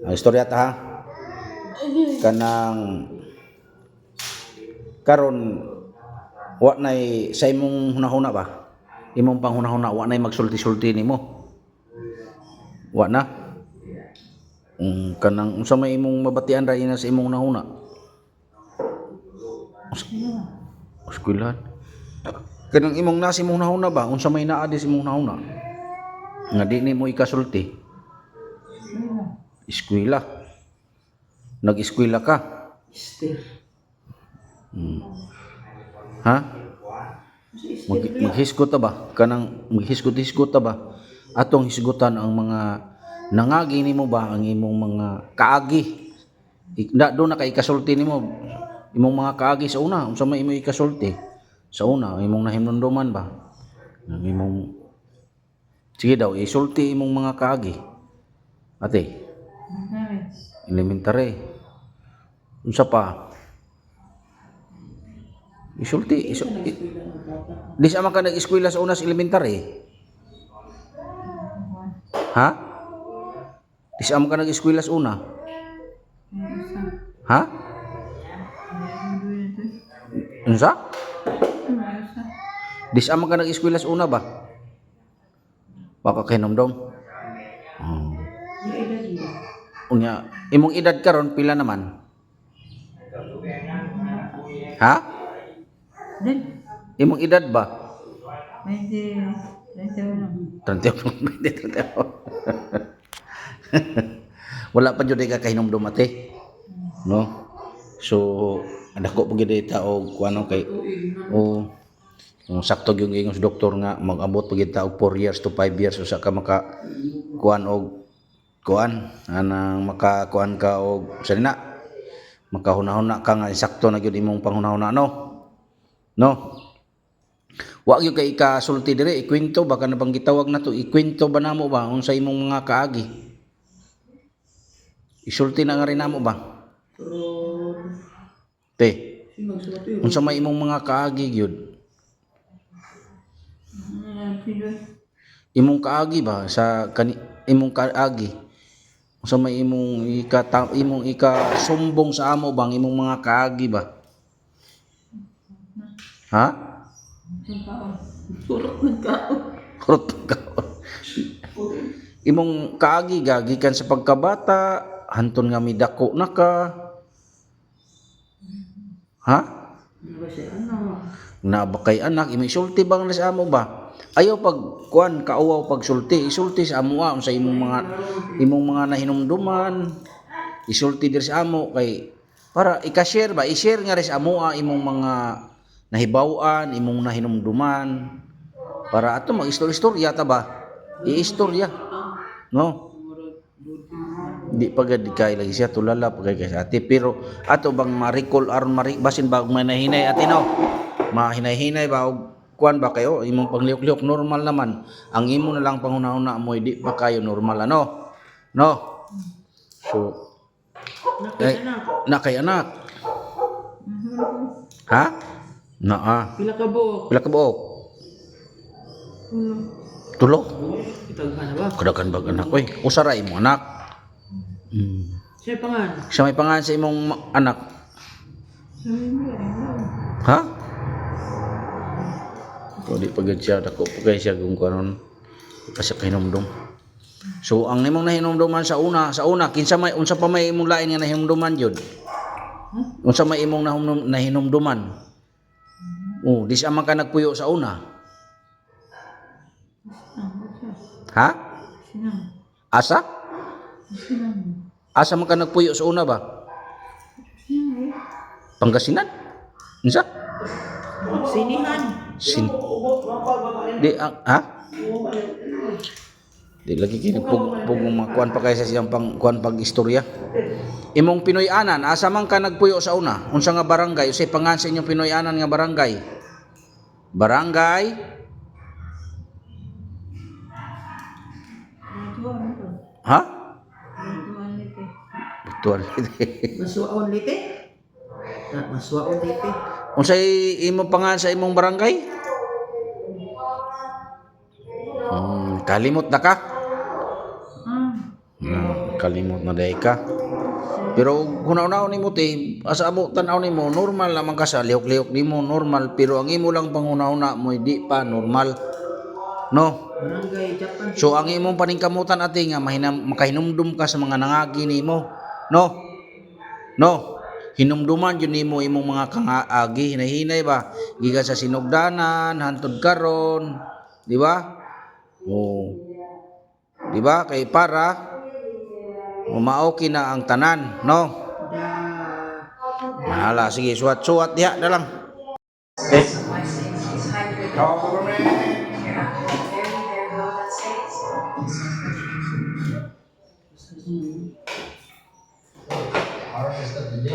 Ang istorya ta, ha. Kanang karon, wa nay sa imong hunahuna ba? Imong panghunahuna, wa nay magsulti-sulti nimo. Wa na. Kanang unsa may imong mabatian ra ina sa imong hunahuna? Eskwelahan. Kanang imong nasa imong hunahuna ba? Unsa may naa di sa imong hunahuna? Nga di nimo ikasulti. Eskwela. Nag-eskwela ka. Ster. Ha? Maghisgot ta ba? Kanang maghisgot-hisgot ta ba? Atong hisgutan ang mga nangagi nimo ba, ang imong mga kaagi. Na do na kay ikasulti nimo imong mga kaagi sa una, unsa may imo ikasulti sa una, imong nahinumduman ba? Ang imong, sige daw, isulti imong mga kaagi. Ate, elementary. Unsa pa? Isulti, di sa man ka nag-eskwela sa una sa elementary? Ha? Di sa man ka nag-eskwela sa una? Ha? Unsa? Di sa man ka nag-eskwela sa una ba? Baka kahinumdom. Oh. Unya, imong edad karon pila naman? Ha? Din, Imong edad ba? 20, 21. 31, 31. Wala pa jud ka kahinumdum, ate. No? So, dako pa gyud ta og kuano kay o kung sakto gyud ingon sa doktor nga mag-abot pa gyud ta og 4 years to 5 years usa ka maka kuan og kuan anang maka kuan ka og sa na makahuna-huna ka nga sakto na gyud imong panghuna-huna, no? No? Wa gyud kay ikasulti dire, ikwento ba kana bang gitawag na to, ikwento ba namo ba unsa imong mga kaagi? Isulti na nga rin namo ba? Karon Te, si magsuot yun. Unsa may imong mga kaagi gyud? Imong kaagi ba sa kani imong kaagi? Unsa may imong ika imong ikasumbong sa amo bang imong mga kaagi ba? Ha? Purot ng kao. Kurot ka. Imong kaagi ga gikan sa pagkabata hanton nga midako na ka. Ha? Ano ba siya? Ano? Na ba kay anak imo, isulti bang na sa amo ba? Ayaw pag kuan kauwaw pagsulti, isulti sa amo ah, unsa imong mga nahinumduman. Isulti diri sa amo kay para ika-share ba, i-share nga rin sa amo ah, imong mga nahibaw-an, imong nahinumduman para ato mag-istorya ta ba? I-istorya. No? Di pa gad kay lagi siya tulala pa kay sa ate, pero ato bang ma-recall aron mari basin ba og manahinay, ate, no? Mahinay-hinay ba og kuan ba kayo imong panglihok-lihok, normal naman ang imo na lang panghuna-huna mo di pa kayo normal, ano, no? So Nakita Eh. na. Na kay anak, ha, naa? Pila ka buok? Pila ka buok? Tulo. Itaghan na ba? Kadagan bag anak oy, usa ra imong anak. Siya pangan. Siya may pangalan sa imong anak? Ha? O di pa gud siya dako pa kay siya kung kanon pa siya kahinumdum. So ang imong nahinumduman sa una, kinsa may unsa pa may imong lain nga nahinumduman jud? Unsa may imong nahinumduman? Oh, di siya man ka nagpuyo sa una. Ha? Asa? Asa man ka nagpuyo sa una ba? Pangasinan? Unsa? Sinihan. Sin. Di ang ha? Di lagi kini pug pug mga kuan pa kay sa siyang pang kuan pag istorya. Imong Pinoy-anan, asa man ka nagpuyo sa una? Unsa nga barangay? Unsay pangan sa inyong Pinoy-anan nga barangay? Barangay? Ha? Butuan. Masuaon lite? Na, masuaon lite. Unsay imong pangan sa imong barangay? Kalimot na ka? Kalimot na day ka. Pero hunaw-hunaw nimo te, asa amo tan-aw nimo normal naman ka sa lihok-lihok nimo normal, pero ang imo lang panghuna-huna mo di pa normal. No? Barangay Japan. So ang imong paningkamutan ate nga mahinam, makahinumdum ka sa mga nangagi nimo. No? No. Hinumduman jud nimo imong mga kangaagi hinay-hinay ba gikan sa sinugdanan hantod karon, di ba? Oh. Di ba? Kay para maoki na ang tanan, no? Da. Mahala, sige, suwat-suwat diha na lang. Harvest of the day.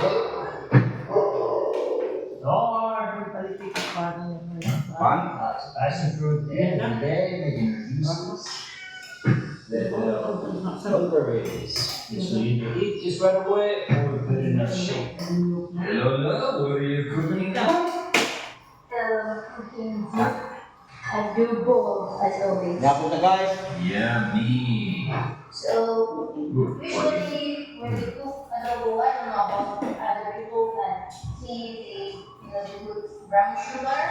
Pan? Passion fruit every day, making juices. Then blueberries. So you either eat this right away or put it in a shake. Hello, love. What are you cooking now? Cooking adobo as always. Yapon na guys. Yummy. So usually when we cook adobo, I don't know about other people, but here they they put brown sugar.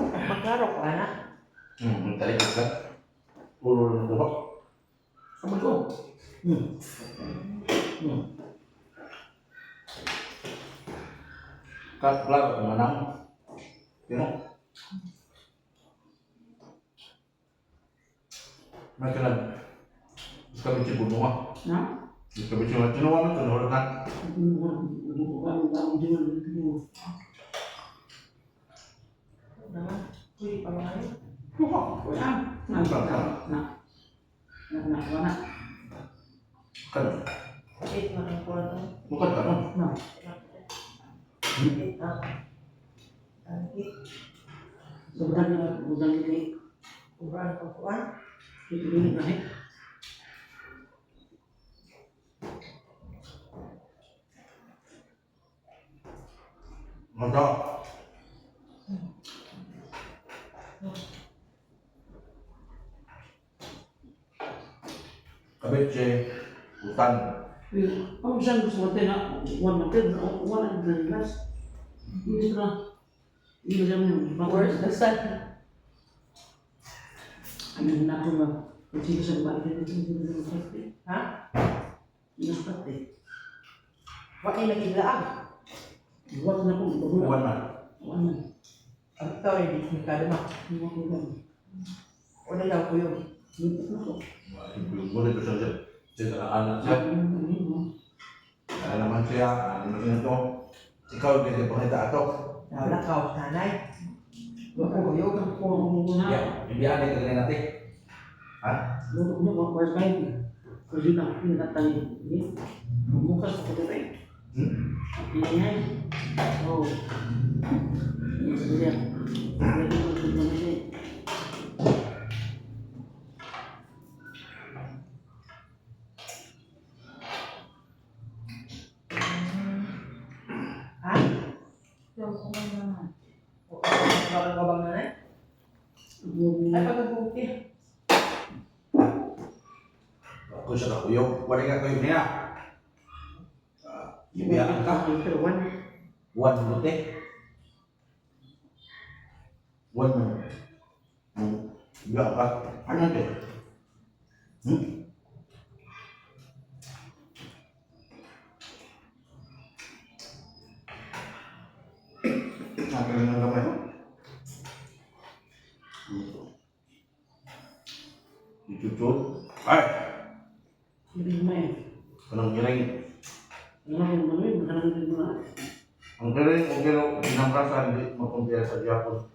Magkaro ka na. Talikod ka. Ulo ng buhok. Kamay ko. Kat lang, manang. Pero, may kalag. Gusto kami siya mo. Na? Gusto kami siya. Tinuwa mo ito, nahulog na. Na. Pwede pa mga yun. Na. Na. Na. Na. Na. Kan, Eight man ang kuwan. Oh. bukod ka no? Na. Eight ang. Ang eight. Sobrang na, sobrang na. Ubraan ang kuwan. Ito na eh. Mata. Kabitse, utan. Ang siyang gusto natin na, one natin, one and the last. Hindi na. Hindi siya mo. Where's the sun? Ano na ako ba? Kung sino sa bagay, sino sa bagay. Ha? Napat eh. Wa ay nagiglaag. Iwas na ko. Uwan man. One man. Ang ikaw ay di ka ma. Iwas ko lang. Una daw ko yun. Lipat na ko. Boleh ko siya. Siya na anak siya. Ano naman siya, ano naman ito. Ikaw, hindi pangita ato. Wala ka, nanay. Wala ko yun. Ako ang muna. Ya, bibiyaan ka ganyan natin. Ha? Luro mo, mga first time. Kasi na, pinatay. Bumukas ako dito eh. Hmm? Ingay. Oh. Sige. Pwede mo ito naman siya eh. Ha? Bakit ka bang nanay? Ay, pagkabuti. Ako siya kakuyog. Wala ka kuyog niya. Bibiyaan ka. Pero one. One minute. 1 minute. Bibiyaan ka. Ano ito? Hmm? Nagaling ang gamay mo. Itutur. Ay! Hindi mo eh. Anong giring? Ano ko naman eh. Baka naman mo na. Ang galing, okay no, pinamrasan, hindi makumpira sa Japon.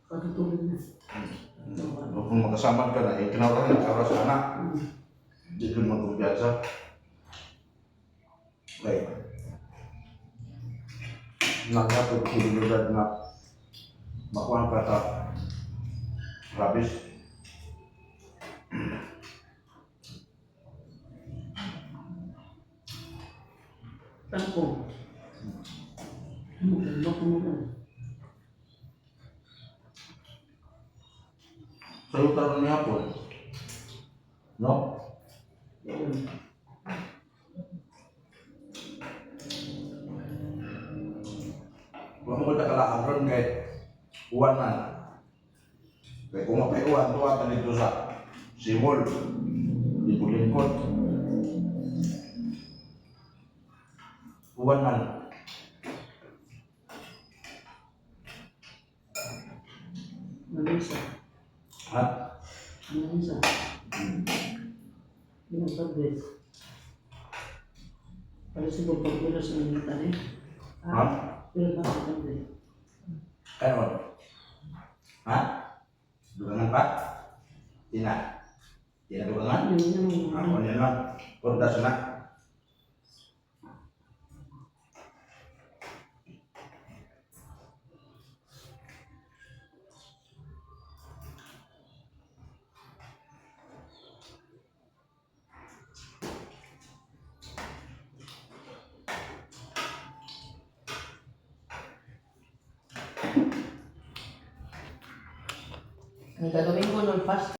Patutulog na. Kung magkasama ka na, eh, kinawala ka na sa anak. Hindi ko magkumpiyansa. Okay. Nagyapon, posibilidad na makuha ka sa rabies. Tangko. Ano ko mo? Sa yuta ron ni hapon. No? Wala mo ko takalakang ron kahit uwan man. Kaya kung mapay uwan, tuwa ta dito sa Simol. Lingkod-lingkod. Uwan man. Manisa. Ha? Manisa. Yung pagbe. Para siguro pag ulo sa mga tani. Ha? Pero ba sa pagbe? Ano? Ha? Dugangan pa? Di na. Di na dugangan? Yun yung Ako niya lang. Pordas na. Ang Domingo nun fast.